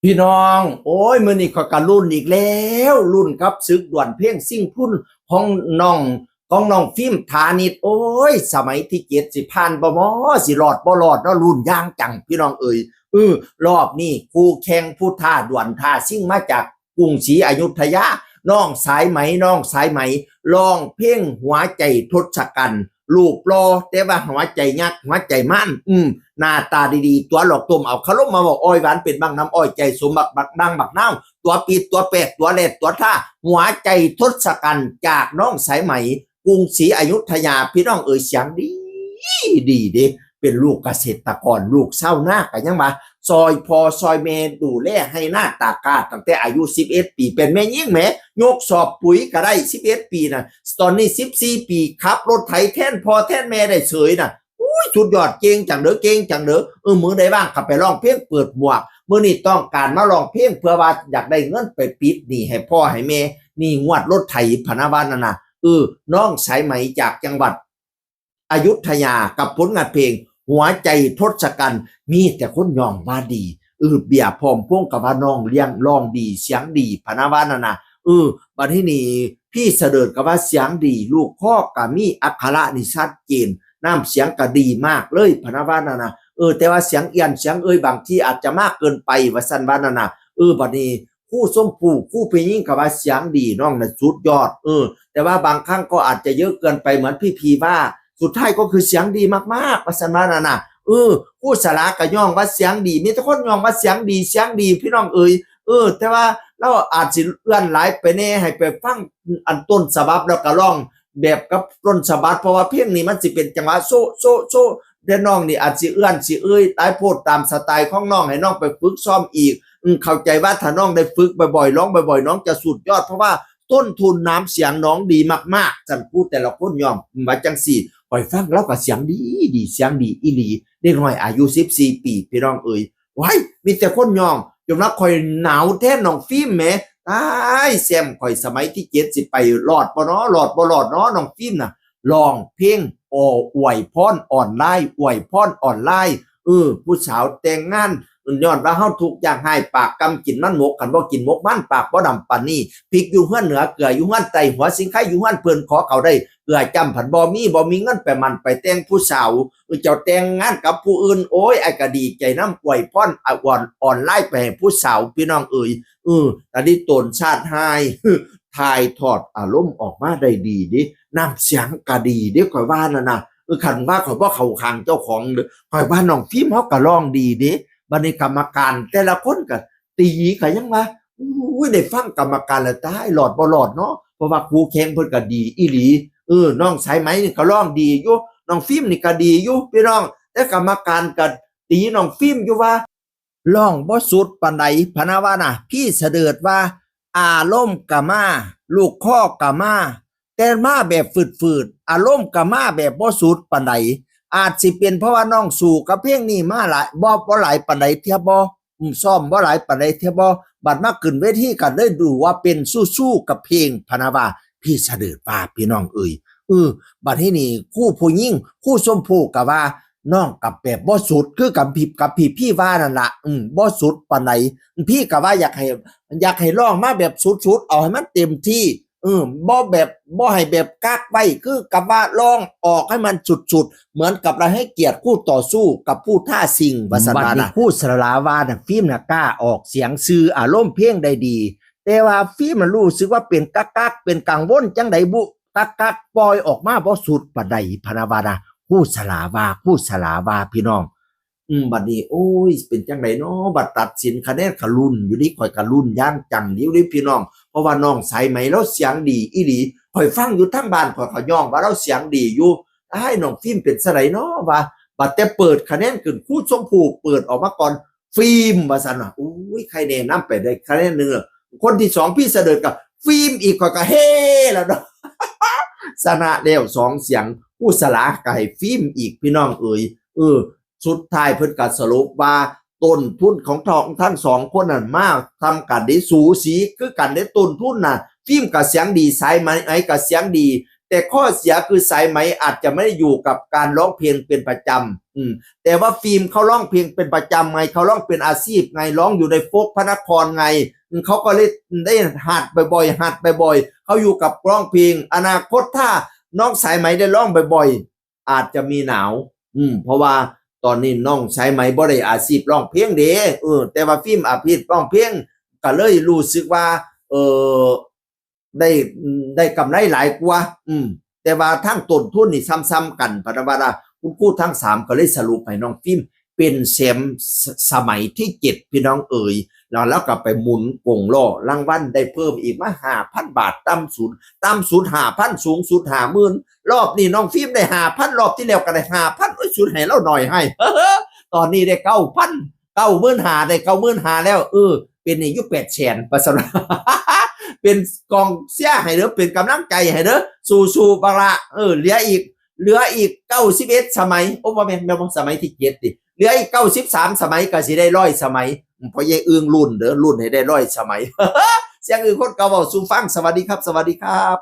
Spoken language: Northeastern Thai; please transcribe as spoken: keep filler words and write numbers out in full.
พี่น้อง โอ้ย มื้อนี้ข้อยก็ลุ้นอีกแล้ว ลุ้นกับศึกดวลเพลงชิงทุนของน้อง ของน้องฟิล์ม ฐานิช โอ้ย สมัยที่เจ็ด สิผ่านบ่หมอ สิรอดบ่รอดเนาะ ลุ้นอย่างจัง พี่น้องเอ๋ย เออ รอบนี้คู่แข่งผู้ท้าดวลท้าชิงมาจากกรุงศรีอยุธยา น้องสายไหม น้องสายไหม ร้องเพลงหัวใจทศกัณฐ์ รูปหล่อ แต่ว่าหัวใจยักษ์ หัวใจมัน อืม หน้าตาดีๆ ตัวหลอกต้ม เอาคารมมาบอก อ้อยหวานเป็นบังน้ำอ้อย ใจสมบักบักดังบักนาว ตัวปีดตัวแปด ตัวแรดตัวท่า หัวใจทศกัณฐ์จากน้องสายไหม กรุงศรีอยุธยา พี่น้องเอ๋ย เสียงดี ดีเด้ เป็นลูกเกษตรกร ลูกชาวนา ก็ยังว่า ซอยพ่อซอยแม่ดูแลไฮ่นาตากล้า ตั้งแต่อายุ สิบเอ็ด ปี เป็นแม่หญิงแหม ยกสอบปุ๋ยก็ได้ สิบเอ็ด ปีน่ะ ตอนนี้ สิบสี่ ปี ขับรถไถแทนพ่อแทนแม่ได้เสยน่ะ อุ้ย สุดยอด เก่งจังเด้อ เก่งจังเด้อ เออ มื้อใดว่างก็ไปร้องเพลงเปิดหมวก มื้อนี้ต้องการมาร้องเพลง เพื่อว่าอยากได้เงินไปปิดหนี้ให้พ่อให้แม่ หนี้งวดรถไถ พะนะว่านั่นน่ะ เออ น้องสายไหมจากจังหวัดอยุธยา กับผลงานเพลงหัวใจทศกัณฐ์ มีแต่คนย่องว่าดี เออ เบียร์พร้อมพงษ์ก็ว่าน้องเลี้ยงร้องดี เสียงดี พะนะว่านั่นน่ะ เออ บัดนี้นี่ พี่เสดิร์ดก็ว่าเสียงดี ลูกคอก็มีอักขระนี่ชัดเจน น้ำเสียงก็ดีมากเลย พะนะว่านั่นน่ะ เออ แต่ว่าเสียงเอี้ยนเสียงเอ้ย บางทีอาจจะมากเกินไป ว่าซั่นว่านั่นน่ะ เออ บัดนี้ ครูชมพู ครูผู้หญิงก็ว่าเสียงดี น้องน่ะสุดยอด เออ แต่ว่าบางครั้งก็อาจจะเยอะเกินไปเหมือนพี่พีว่า สุดท้ายก็คือเสียงดีมากๆ ว่าซั่นว่านั่นน่ะ เออ ครูสลาก็ย่องว่าเสียงดี มีแต่คนย่องว่าเสียงดี เสียงดี พี่น้องเอ๋ย เออ แต่ว่าเราอาจสิเอื้อนหลายไปแน่ ให้ไปฟังอันต้นฉบับแล้วก็ร้องแบบกับต้นฉบับ เพราะว่าเพลงนี้มันสิเป็นจังหวะโซะ โซะ โซะ แต่น้องนี่อาจสิเอื้อนสิเอ้ยหลายโพด ตามสไตล์ของน้อง ให้น้องไปฝึกซ้อมอีก อืม เข้าใจว่าถ้าน้องได้ฝึกบ่อยๆ ร้องบ่อยๆ น้องจะสุดยอด เพราะว่าต้นทุนน้ำเสียงน้องดีมากๆ ซั่น ครูแต่ละคนย่อง อืม ว่าจังซี่ ข้อยฟังแล้วก็เสียงดีดี เสียงดีอีหลี เด็กน้อยอายุ สิบสี่ ปี พี่น้องเอ๋ย ว้าย มีแต่คนย่อง จนว่าข้อยหนาวแทนน้องฟิล์มแหม ตาย แซมข้อยสมัยที่เจ็ด สิไปรอดบ่น้อ รอดบ่รอดน้อ น้องฟิล์มน่ะ ร้องเพลง อ- อวยพรออนไลน์ อวยพรออนไลน์ เออ ผู้สาวแต่งงาน ย้อนว่าเฮาทุกข์ยากไร้ปากกำกินมันหมก คันบ่กินหมกมันปากบ่ดำปานนี้ พริกอยู่เฮือนเหนือ เกลืออยู่เฮือนใต้ หัวสิงไคอยู่เฮือนเพิ่น ขอเข้าได้ เอื้อจ้ำผัดบ่มี บ่มีเงินไปหมั้นไปแต่งผู้สาว เออ เจ้าแต่งงานกับผู้อื่น โอ้ย อ้ายก็ดีใจนำ อวยพร อ่ะ ออน- ออนไลน์ไปให้ผู้สาว พี่น้องเอ๋ย เออ อันนี้ตนชาติหาย ถ่ายทอดอารมณ์ออกมาได้ดีเด้ น้ำเสียงก็ดีเด้ ข้อยว่านั่นน่ะ เออ คันว่าข้อยบ่เข้าข้างเจ้าของเด้อ ข้อยว่าน้องฟิล์มเฮาก็ร้องดีเด้ บัดนี้กรรมการแต่ละคนก็ ตีก็ยังว่า อุ้ย ได้ฟังกรรมการแล้วตาย รอดบ่รอดเนาะ เพราะว่าคู่แข่งเพิ่นก็ดีอีหลี เออ น้องสายไหมนี่ก็ร้องดีอยู่ น้องฟิล์มนี่ก็ดีอยู่ พี่น้อง แต่กรรมการก็ตีน้องฟิล์มอยู่ว่า ร้องบ่สุดปานใด พะนะว่าน่ะ พี่เสดิร์ดว่า อารมณ์ก็มา ลูกคอก็มา แต่มาแบบฝืดๆ อารมณ์ก็มาแบบบ่สุดปานใด อาจสิเป็นเพราะว่าน้องสู้กับเพลงนี้มาหลาย บ่ บ่หลายปานใดเทื่อบ่ อืม ซ้อมบ่หลายปานใดเทื่อบ่ บัดมาขึ้นเวทีก็เลยดูว่าเป็นสู้ๆ กับเพลง พะนะว่า พี่เสดิร์ดว่า พี่น้องเอ๋ย เออ บัดนี้นี่ ครูผู้หญิง ครูชมพูก็ว่า น้องก็แบบบ่สุด คือกับพี่ กับพี่พีว่านั่นล่ะ อืม บ่สุดปานใด พี่ก็ว่าอยากให้ อยากให้ร้องมาแบบสุดๆ เอาให้มันเต็มที่ เออ บ่แบบ บ่ให้แบบกักไว้ คือกับว่าร้องออกให้มันสุดๆ เหมือนกับเราให้เกียรติคู่ต่อสู้กับผู้ท้าชิง ว่าซั่น บัดนี้ว่านะ ครูสลาว่าน่ะ ฟิล์มน่ะกล้าออกเสียง สื่ออารมณ์เพลงได้ดี แต่ว่าฟิล์มมันรู้สึกว่าเป็นกักๆ เป็นกังวลจังใดบุ กักๆ ปล่อยออกมาบ่สุดปานใด พะนะว่านะ ครูสลาว่า ครูสลาว่า พี่น้อง อืม บัดนี้ โอ้ย เป็นจังใดน้อ บัดตัดสินคะแนนก็ลุ้นอยู่นี่ ข้อยก็ลุ้นอย่างจังอยู่นี่ พี่น้อง เพราะว่าน้องสายไหมลาวเสียงดีอีหลี ข้อยฟังอยู่ทางบ้าน ข้อยก็ย่องว่าลาวเสียงดีอยู่ อ้าย น้องฟิล์มเป็นจังใดน้อ ว่า บัดแต่เปิดคะแนนขึ้น ครูชมพูเปิดออกมาก่อน ฟิล์ม ว่าซั่นน่ะ โอ้ย ใครแนะนำไปได้คะแนนหนึ่งอะ คนที่สอง พี่เสดิร์ดก็ ฟิล์ม อีก ข้อยก็เฮ้แล้วเนาะ ชนะแล้วสองเสียง ครูสลาก็ให้ฟิล์มอีก พี่น้องเอ๋ย เออ สุดท้ายเพิ่นก็สรุปว่า ต้นทุนของทั้ง ทั้งสองคนนั่นมาทำกันได้สูสีคือกันได้ ต้นทุนน่ะ ฟิล์มก็เสียงดี สายไหมก็เสียงดี แต่ข้อเสียคือสายไหมอาจจะไม่ได้อยู่กับการร้องเพลงเป็นประจ อืม แต่ว่าฟิล์มเขาร้องเพลงเป็นประจำไง เขาร้องเป็นอาชีพไง ร้องอยู่ในโฟล์คพระนครไง อืม เขาก็เลยได้หัดบ่อยๆ หัดบ่อยๆ เขาอยู่กับร้องเพลง อนาคตถ้าน้องสายไหมได้ร้องบ่อยๆ อาจจะมีหนาว อืม เพราะว่าตอนนี้น้องสายไหมบ่ได้อาชีพร้องเพลงเด้ เออ แต่ว่าฟิล์มอาชีพร้องเพลง ก็เลยรู้สึกว่า เออ ได้ ได้กำไรหลายกว่า อืม แต่ว่าทั้งต้นทุนนี่ซ้ำๆ กัน พะนะว่าล่ะ คุณครูทั้งสามก็เลยสรุปให้น้องฟิล์มเป็นแชมป์ส-, สมัยที่เจ็ด พี่น้องเอ๋ย แล้ว แล้วก็ไปหมุนกงล้อ รางวัลได้เพิ่มอีกมาห้าพันบาท ต่ำสุด ต่ำสุดห้าพัน สูงสุดห้าหมื่น รอบนี้น้องฟิล์มได้ห้าพัน รอบที่แล้วก็ได้ห้าพัน โอ้ย สุดให้เราหน่อยให้ ตอนนี้ได้เก้าพัน เก้าหมื่นห้า ได้เก้าหมื่นห้าแล้ว เออ เป็นหนี้อยู่แปดแสน ว่าซั่น เป็นกองเชียร์ให้เด้อ เป็นกำลังใจให้เด้อ สู้ๆ บักหล่า เออ เหลืออีก เหลืออีก เก้าสิบเอ็ด สมัย โอ้ บ่แม่น แม่นบ่ สมัยที่เจ็ดติ เหลืออีก เก้าสิบสาม สมัย ก็สิได้ร้อยสมัย อืม พ่อใหญ่อึ่งลุ้นเด้อ ลุ้นให้ได้ร้อยสมัย เสียงอึ่งคนเก่าเว้าสู่ฟัง สวัสดีครับ สวัสดีครับ